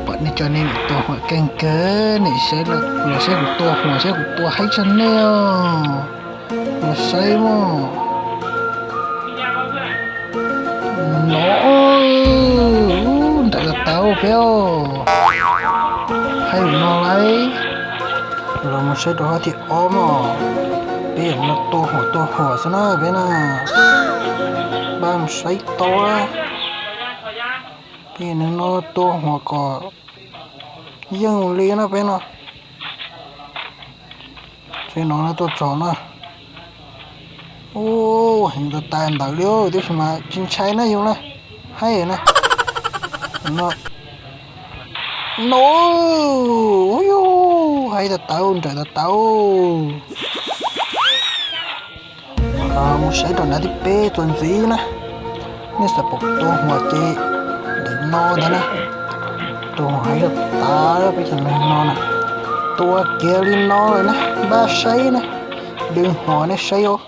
Pom nej cov nej tua huam keej kawg, nej saib los saib kuv tua huam, saib kuv tua haib tshaj nej os. Los saib mog. No, nrawm tas tas peb os. Haib no lauj. Los mus saib rau hab thib ob mog. Peb yam no tua huam tua huam xwb na peb na. Pab mus saib tau. Peb yam no tua huam kom yeej li na peb no. Tsev no tuaj txog na. Ua heev tas tas ntawd li, tab sis mas tsis ntshai na yus na. Haib na. No, no, yus haib tas tas, nrawm tas tas. Mus saib rau nrad thib peb txuas ntxiv na. Nej xav pom tua huam ces ntawm no ntag na. Tua huam haib tas tas peb cov neeg no na. Tua kiag li no lawm na, npaj saib na. Dwb huam nej saib os.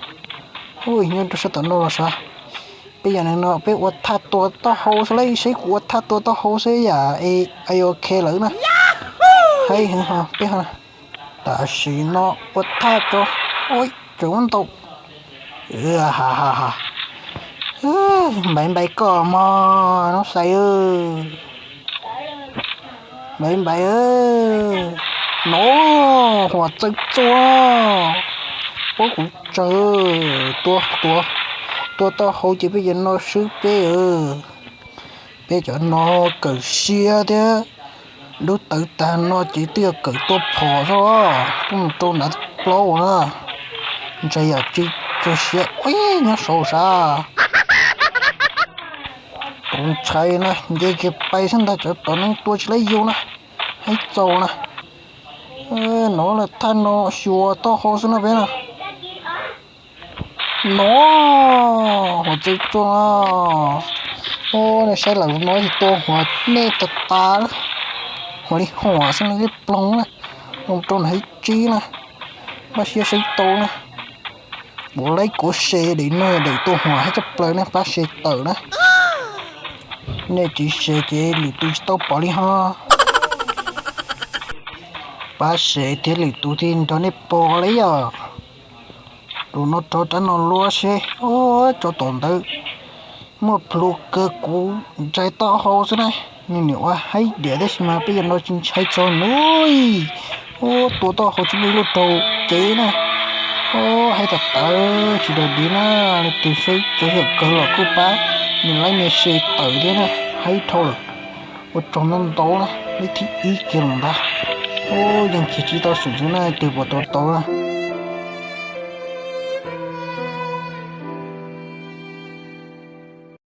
Hu nyob rau sab tom no los sav. Peb yam neeg no peb ua thaj tua taub hau xwb lauj, saib kuv ua thaj tua taub hau xwb yam es ok lawm na. Haib heev ho peb ho. Tam sim no ua thaj rau, ua tseem muab ntaus. Ha ha ha. Npaiv npaiv koj mog noob xais. Npaiv npaiv. No, huam txawv txua. Puab kuv tsawg, tua, tua, tua taub hau ces peb cov no swb peb. Peb cov no kawm siab thiab. Dub tawv tag no ces twb yog kawm tua phom xwb os. Tuaj mus rau nrad plaub na. Ntshai yam tsis txaus siab ua nyob saud sav. Tus ntshai na nce kiag pais xwb ntag, cov tom neeg tua tsis laib yus na. Haib txaus na. No lawm thaj no xyuas taub hau xwb no peb na. No, huam txawv txua. Nej saib lawm no tsis tua huam nej tas tas. Huam li huam xwb na, ploog na. Mus rau nrad thib tsib na. Npaj siab saib tau na. Puav leej kuv se daim no daim tua huam haib tshaj plaws na, pab se tawm na. Nej tsis se ces lwm tus tsis tau pom li ho. Pab se thiab lwm tus thiaj nrog nej pom li yom. Tus no rov rab no luaj seb, tsov tom ntawd muaj plhu kawg, kuv ntshai taub hau xwb na. Nws nim ua haib diam tab sis mas peb yam no tsis ntshai txog nws. Ua tua taub hau tsis muaj ib lub rau cev na. Haib tag tawv tsis dog dig na, leej twg saib txawv yam kawg los kuj pab nws laib me se tawm thiab na, haib dhau lawm. Ua tsaug ntau ntau na, leej thib ib kiag los ntag. Yeej khiav tsis tau xwm xwb na, twg puas tua tau na.